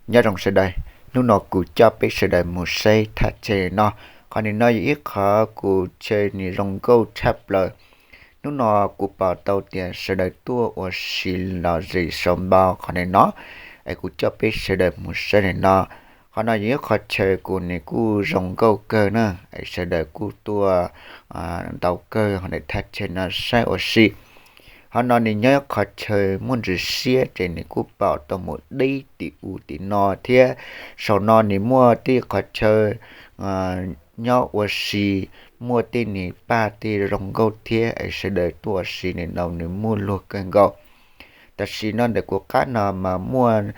Nyob zoo sawv daws, hnub no kuv coj peb sawv daws mus saib thaj chaw no. Qhov nim no yog ib qhov kuv chaw nws zoo nkauj tshaj plaws. Hnub no kuv pom tau tias sawv daws tuaj ua si los zem sau npau qhov nim no, es kuv coj peb sawv daws mus saib nim no. Qhov no yog ib qhov chaw kuv nws kuj zoo nkauj kawg na, es sawv daws kuj tuaj ntau kawg hauv ntawm thaj chaw no saib ua si. Qhov no nws nyob qhov chaw muaj ntsis siab ces nws kuj pom tau mus deb tim u tim no thiab. Saum no nws muaj tej qhov chaw nyob ua si, muaj tej nws paj tej zoo nkauj thiab, es sawv daws tuaj ua si nim no nws muaj luag kawg nkaus. Tam sim no ntawm kuv qab no mas muaj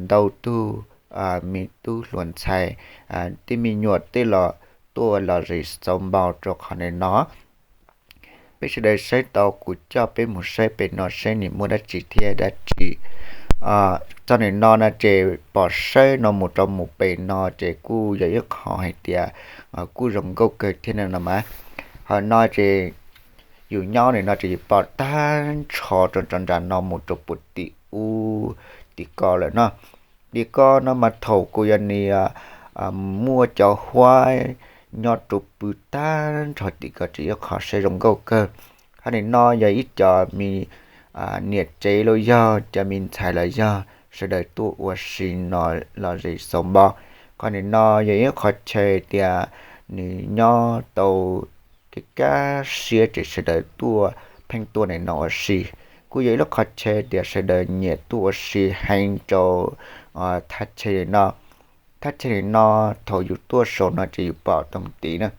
ntau tug me tub hluas ntxhais, tej me nyuam tej los tuaj los zem sau npau rau qhov nim no. Peb sawv daws saib tau, kuv coj peb mus saib pem no saib nws muaj dab tsi thiab dab tsi. Txog nim no no ces pom saib no mus rau mus pem no ces kuj yog ib qho hais tias kuj zoo nkauj kawg thiab no mas. Hauv no ces yus nyob nim no ces yus pom tag nrho rau nram no mus rau puag tim ub tim ko lawm no. Tim ko no mas thaum kuv yog nws muaj cov huab nyob rau pw tag nrho tim ko ces ib qho saib zoo nkauj kawg. Qhov nim no yog ib co me niam tsev los yog cov me ntxhais los yog sawv daws tuaj ua si no los zem sau npau. Qhov nim no yog ib qho chaw tias nws nyob tau kev kaj siab ces sawv daws tuaj pheej tuaj nim no ua si. Kuj yog ib lub qhov chaw tias sawv daws nyiam tuaj ua si heev rau thaj chaw no. Thaj chaw no thaum yus tuaj saum no ces yus pom tau mus tid na.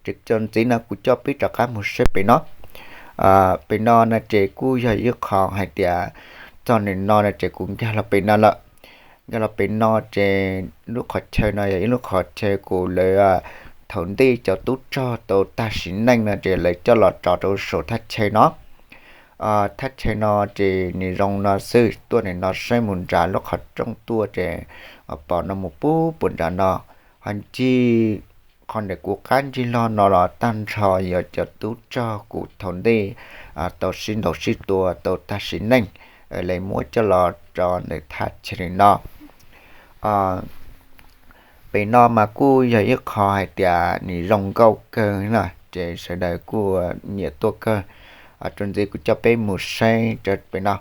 Ces txuas ntxiv no kuv coj peb rov qab mus saib pem no. Pem no no ces kuj yog ib qho hais tias txog nim no no ces kuv nkag los pem no lawm. Nkag los pem no ces lub qhov chaw no yog ib lub qhov chaw kuv lawv thaum ntej cov tub rog tau tag sim neej no ces lawv coj los tso rau saum thaj chaw no. Thaj chaw no ces nws zoo no xwb, tuaj nim no saib mus nram lub qhov rooj tuaj ces pom no mus pub puag nram no. Ho ncig qhov ntawm kuv qab ncig log no los tag nrho yog cov tub rog kuv thaum ntej tau sib ntaus sib tua tau tag sim neej, lawv muab coj los tso ntawm thaj chaw no. Pem no mas kuj yog ib qho hais tias nws zoo nkauj kawg na, ces sawv daws kuj nyiam tuaj kawg. Txuas ntxiv kuv coj peb mus saib rau pem no.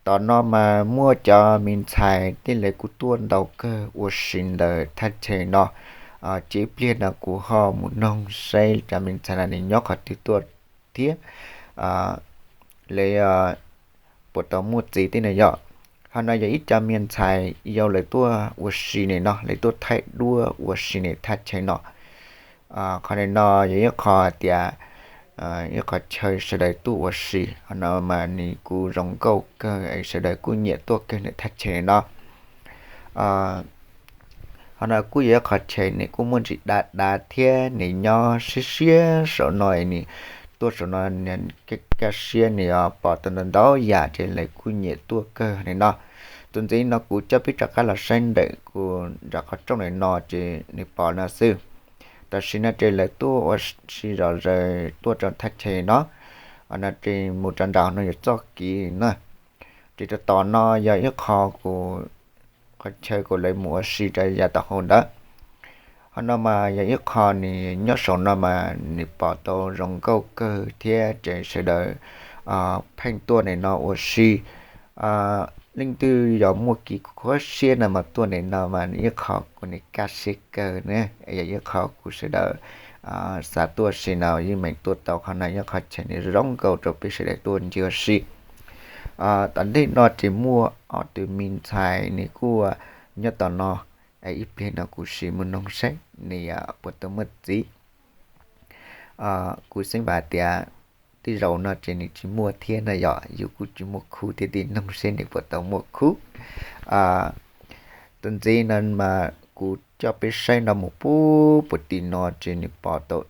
Tom no mas muaj cov me ntxhais tej lawv kuj tuaj ntau kawg ua si ntawm thaj chaw no. Ces ib pliag no kuv ho mus noog saib cov me ntxhais no nws nyob qhov twg tuaj thiab lawv puas tau muaj txiv tej no yom. Qhov no yog ib co me ntxhais yau lawv tuaj ua si nim no, lawv tuaj thaij duab ua si nim thaj chaw no. Qhov nim no yog ib qho tias ib qho chaw sawv daws tuaj ua si, qhov no mas nws kuj zoo nkauj kawg es sawv daws kuj nyiam tuaj kawg ntawm thaj chaw no. Qhov no kuj yog ib qho chaw nws kuj muaj ntsis dav dav thiab nws nyob siab siab saum no, nws tuaj saum no kaj siab nws pom tau ntau ntau yam ces lawv kuj nyiam tuaj kawg nim no. Txuas ntxiv no kuv coj peb rov qab los saib ntawm kuv nram qhov rooj nim no ces nws pom no xwb. Tam sim no ces lawv tuaj ua si zom zaws tuaj rau thaj chaw no. No ces mus rau nram no yog txoj kev na. Ces rau tom no yog ib qho kuv, qhov chaw kuv lawv mus ua si rau yav tom hauv ntawd. Qhov no mas yog ib qho nws nyob saum no mas nws pom tau zoo nkauj kawg thiab ces sawv daws pheej tuaj nim no ua si. Leej twg yog muaj kev khuab siab no mas tuaj nim no mas nws ib qho kuv nws kaj siab kawg na, yog ib qho kuv sawv daws xav tuaj ua si no yeej meem tuaj tau. Qhov no yog qhov chaw nws zoo nkauj rau peb sawv daws tuaj ncig ua si. Tom ntej no ces muaj ob tug me ntxhais nws kuj nyob tom no, ib pliag no kuv sim mus noog saib nws puas tau muaj txiv. Kuv xeeb vam tias tej zaum no ces nws tsis muaj thiab no yom, yus kuj tsis muaj khub thiab, tig noog seb nws puas tau muaj khub. Txuas ntxiv no mas kuv coj peb saib no mus pub puag tim no ces nws pom tau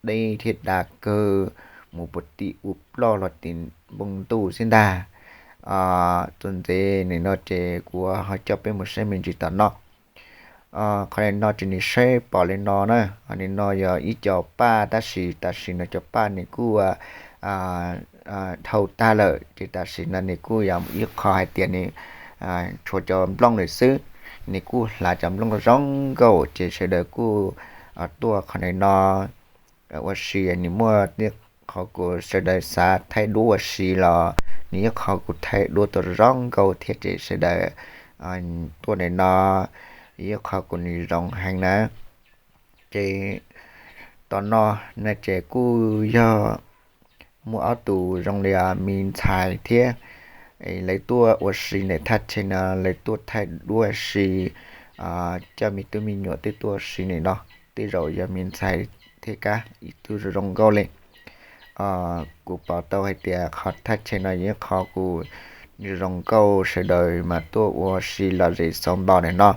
deb thiab dav kawg, mus puag tim ub ploj los tim npoo ntuj xwb ntag. Txuas ntxiv nim no ces kuv ho coj peb mus saib me ntsis tom no. Qhov nim no ces nws saib pom li no na, qhov nim no yog ib co paj tab sis tam sim no cov paj nws kuj dhau tag lawm ces tam sim no nws kuj yog ib qho hais tias nws tshuav cov nplooj lawm xwb. Nws kuj hlav cov nplooj zoo nkauj ces sawv daws kuj tuaj qhov ntawm no ua si. Nws muaj tej qhov kuv sawv daws xav thaij duab ua si los nws ib qho kuv thaij duab tau zoo nkauj thiab ces sawv daws tuaj ntawm no ib qho kuv nws zoo heev na. Ces tom no na ces kuj yog muaj ob tug zoo li me ntxhais thiab lawv tuaj ua si ntawm thaj chaw no, lawv tuaj thaij duab si, coj me tub me nyuam twb tuaj ua si ntawm no. Tej zaum yog me ntxhais thiab kab ib tug zoo nkauj li. Kuv pom tau hais tias qhov thaj chaw no yog ib qho kuv zoo nkauj, sawv daws mas tuaj ua si lom zem xauv npaum ntawm no.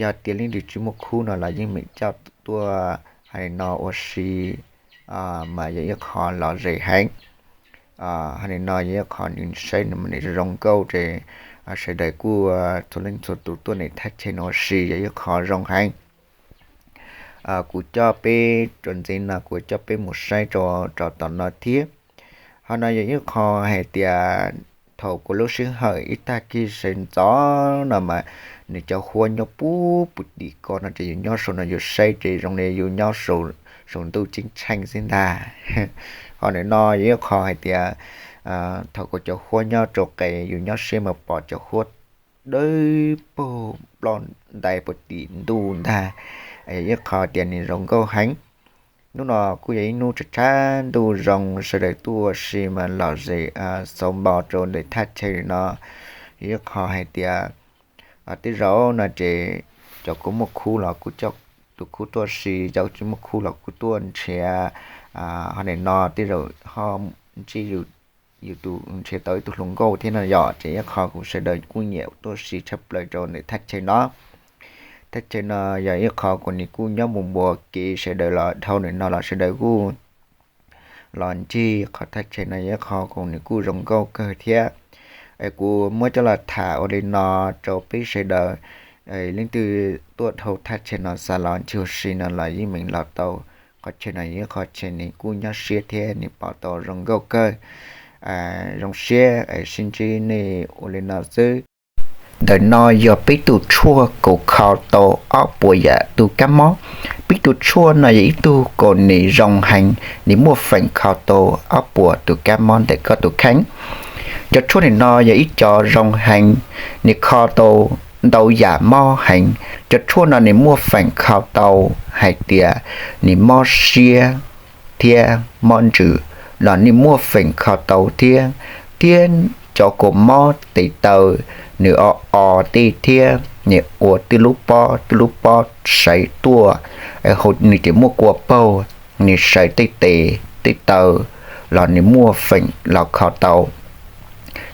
Yog tias leej twg tsis muaj khub no los yeej meem coj tuaj hais no ua si mas yog ib qho lom zem heev. Hais li no yog ib qho nws saib nws zoo nkauj ces sawv daws kuj txhua leej txhua tus tuaj ntawm thaj chaw no ua si yog ib qho zoo heev. Kuv coj peb tso ntxiv no kuv coj peb mus saib rau tom no thiab. Ho no yog ib qho hais tias thaum kuv lub sij hawm ib tag kis sawv ntxov no mas nws cov huab nyob puag tim ko no ces yus nyob saum no yus saib ces zoo li yus nyob saum ntuj ceeb tsheej xwb ntag. Ho ntawm no yog ib qho hais tias thaum kuv cov huab nyob rau qes yus nyob siab mas pom cov huab dawb paug ploj ntais puag tim ntuj ntag. Yog ib qho tias nws zoo nkauj heev. Hnub no kuj yog ib hnub tshav tshav ntuj zoo, sawv daws tuaj ua si mas lom zem xauv npaum rau ntawm thaj chaw no. Yog ib qho hais tias tej zaum no ces cov kuv muaj khub los kuv coj tus khub tuaj ua si, cov tsis muaj khub los kuv tuaj nrhiav. Ho ntawm no tej zaum ho ntsib yus tus nrhiav tau ib tug hluas nkauj thiab no yom, ces ib qho kuv sawv daws kuj nyiam tuaj ua si tshaj plaws rau ntawm thaj chaw no. Thaj chaw no yog ib qho kuv nws kuj nyob mus npua kev sawv daws los dhau ntawm no los sawv daws kuj los ncig qhov thaj chaw no yog ib qho kuv nws kuj zoo nkauj kawg thiab. Kuv muab coj los tham ua li no rau peb sawv daws. Leej twg tuaj dhau thaj chaw no xav los ncig ua si no los yeej meem los tau. Qhov chaw no yog ib qho chaw nws kuj nyab siab thiab nws pom tau zoo nkauj kawg. Zoo siab sib ntsib nej ua li no xwb. Ntawm no yog peb tus tshuaj kaus kho tau ob puas yam tus kab mob. Peb tus tshuaj no yog ib tug kaus nws zoo heev, nws muaj feem kho tau ob puas tus kab mob ntawm koj tus kheej. Cov tshuaj nim no yog ib co zoo heev, nws kho tau ntau yam mob heev. Cov tshuaj no nws muaj feem kho tau hais tias nws mob siab thiab mob ntsws los nws muaj feem kho tau thiab. Thiab cov kaus mob tes taw, nws o o tej thiab nws ua tej lub pob tej lub pob sawv tuaj, nws ces muaj kua paug, nws sawv tej tes tej taw los nws muaj feem los kho tau.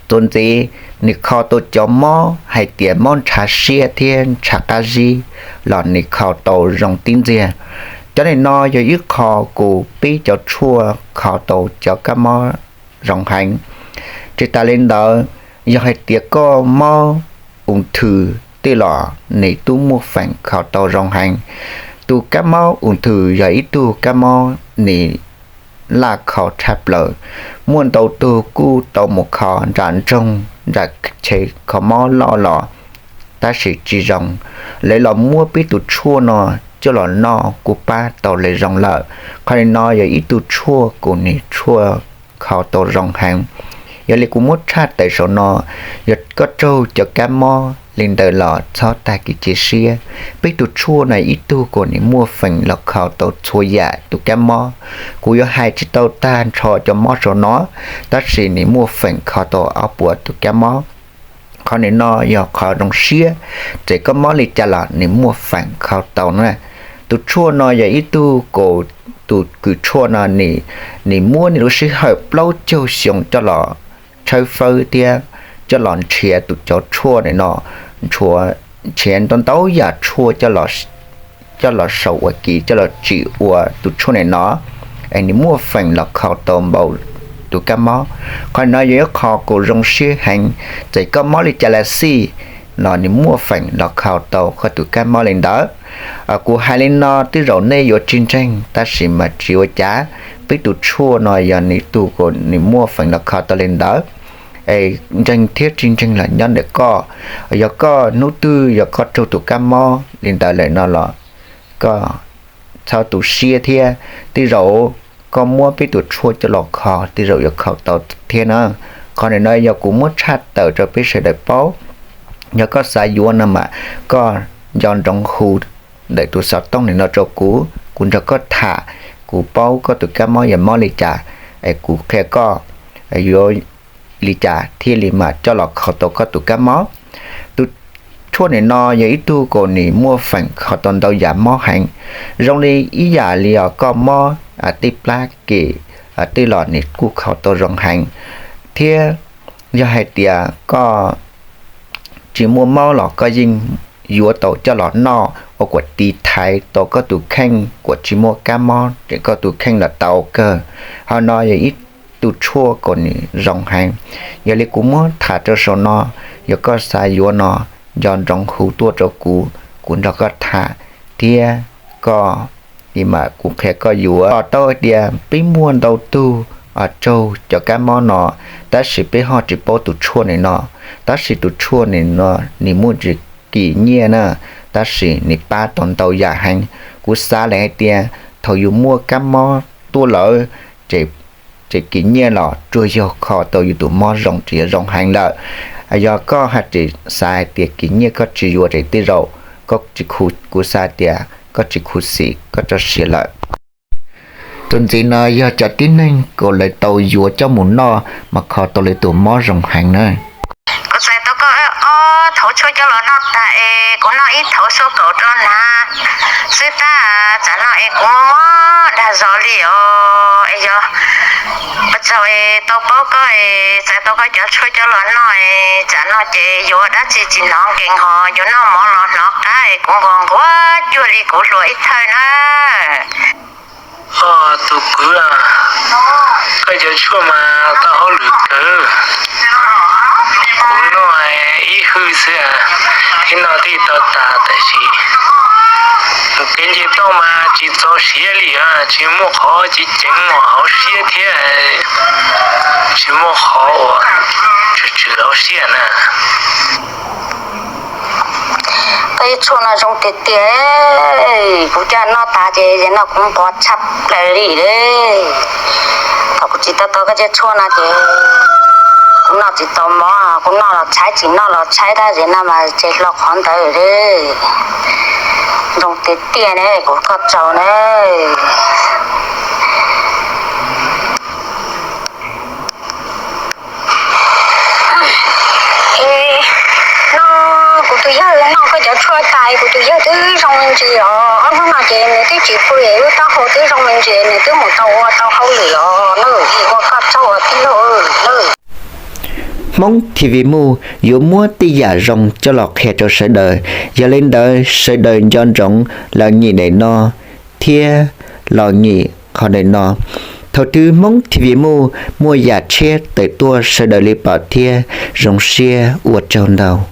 Txuas ntxiv, nws kho tau cov mob hais tias mob ntshav siab thiab ntshav qab zib los nws kho tau zoo tib ntxiag. Cov nim no yog ib qho kuv pib cov tshuaj kho tau cov kab mob zoo heev. Tsis tas li ntawd, yog hais tias koj mob ung thws tej los nws tub muaj feem kho tau zoo heev. Tus kab mob ung thws yog ib tug kab mob nws laj kho tshaj plaws. Muaj ntau tug kuj tau mus kho nram nroog nram chaw kho mob loj los tab sis tsis zoo. Lawv los muab peb tus tshuaj no coj los noj kuj pab tau lawv zoo lawm. Qhov nim no yog ib tug tshuaj kuv nws tshuaj kho tau zoo heev. Yog li kuv muab tshaj tawm saum no, yog koj raug cov kab mob li ntawd los txhob tag kev cia siab. Peb tus tshuaj no ib tug kuv nws muaj feem los kho tau txhua yam tus kab mob. Kuv yuav hais tsis tau tag nrho cov mob saum no, tab sis nws muaj feem kho tau ob puas tus kab mob. Qhov nim no yog qhov zoo siab, txawm koj mob li cas los nws muaj feem kho tau na. Tus tshuaj no yog ib tug kaus, tus kws tshuaj no nws muab nws lub sij hawm plaub caug xyoo coj los tshawb fawb thiab coj los nrhiav tus cov tshuaj nim no, nrhiav ntau ntau yam tshuaj coj los sau ua ke coj los tsim ua tus tshuaj nim no, es nws muaj feem los kho tau npaum tus kab mob. Qhov nim no yog ib qho kuv zoo siab heev, txawm koj mob li cas los xij los nws muaj feem los kho tau koj tus kab mob li ntawd. Kuv hais li no tej zaum nej yuav tsis ntseeg tab sis mas tsis ua cas, peb tus tshuaj no yog nws tus kuv nws muaj feem los kho tau li ntawd. es ntseeg thiab tsis ntseeg los nyob ntawm koj. Yog koj hnub twg yog koj raug tus kab mob li ntawd lawm no los koj txhob tu siab thiab. Tej zaum koj muab peb tus tshuaj coj los kho tej zaum yuav kho tau thiab na. Qhov ntawm no yog kuv muab tshaj tawm rau peb sawv daws paub. Yog koj xav yuav no mas koj nco ntsoov hu ntawm tus xov tooj ntawm no rau kuv, kuv nrog koj tham, kuv paub koj tus kab mob yog mob li cas, es kuv qhia koj yuav li cas thiaj li mam coj los kho tau koj tus kab mob. Tus tshuaj ntawm no yog ib tug kom nws muaj feem kho tau ntau yam mob heev, zoo li ib yam li os koj mob tej plab kem tej los nws kuj kho tau zoo heev, thiab yog hais tias koj tsis muaj mob los koj yeej yuav tau coj los noj ua kuam tiv thaiv tau koj tus kheej kom tsis muaj kab mob ces koj tus kheej los tau kawg. Ho no yog ib tus tshuaj kom nws zoo heev. Yog li kuv muab tham rau saum no, yog koj xav yuav no, nco ntsoov hu tuaj rau kuv, kuv nrog koj tham thiab koj, es mas kuv qhia koj yuav. Tau hais tias peb muaj ntau tug raug cov kab mob no, tab sis peb ho tsis paub tus tshuaj ntawm no. Tab sis tus tshuaj ntawm no nws muaj ntsis kim nyiaj na, tab sis nws pab tau ntau yam heev. Kuv xav lawm hais tias thaum yus muaj kab mob tuaj lawm, ces kim nyiaj los tsuas yog kho tau yus tus mob zoo ces yog zoo heev lawm. Yog koj hais tias xav hais tias kim nyiaj koj tsis yuav ces tej zaum koj tsis khuv, kuv xav tias koj tsis khuv xim koj tso siav lawm. Tus ntxiv no yog cov tib neeg kom lawv tau yuav coj mus noj mas kho tau lawv tus mob zoo heev na. Kuv txais tau koj ob thaum tshuaj coj los noj tas es kuv noj ib thaum xuaj kaum rau hnav xwb tab, tsam no es kuv mob mob dag zog li os. Es yog ua tsaug es tau paub koj es txais tau koj cov tshuaj coj los noj es tsam no ces yuav dab tsi tsis hnov nkees ho yuav noj mov los hnov qab es kuv nquag nquag cuag li kuv hluas ib thawj na. Tus kwv, koj cov tshuaj mas tau hauj lwm kawg. Kuv noj ib hwj xwb, ib noj thiaj tau tas, tab sis mus kev nce toj mas tsis txaus siav li, tsis muaj qhov tsis ceev uas hauv siab thiab tsis muaj qhov uas tshwm tshwm hauv siab na. Koj cov tshuaj no zoo tiag tiag, kuv coj noj tas ces no kuv nquag tshaj plaws li. Thaum kuv tsis tau tau koj cov tshuaj no ces kuv noj tsis tau mov, kuv noj los tshaib, tsis noj los tshaib, tab sis no mas ces hlo qhov ntawd li. Zoo tiag tiag ne, kuv koj tsaug ne. Es no kuv tus yawg noj koj cov tshuaj tas, kuv tus yawg twb zoo me ntsis os. Ob hnub no ces nws twb tsis pw, lub taub hau twb zoo me ntsis, nws twb mus tau ua tau hauj lwm os. Ua koj tsaug tij laug. Hmoob T V Move yuav muab tej yam zoo coj los qhia rau sawv daws, yog li ntawd sawv daws nco ntsoov los nyim daim no thiab los nyim qhov daim no. Thaum twg Hmoob T V Move muaj yam tshiab tawm tuaj sawv daws li pom thiab. Zoo siab ua tsaug ntau.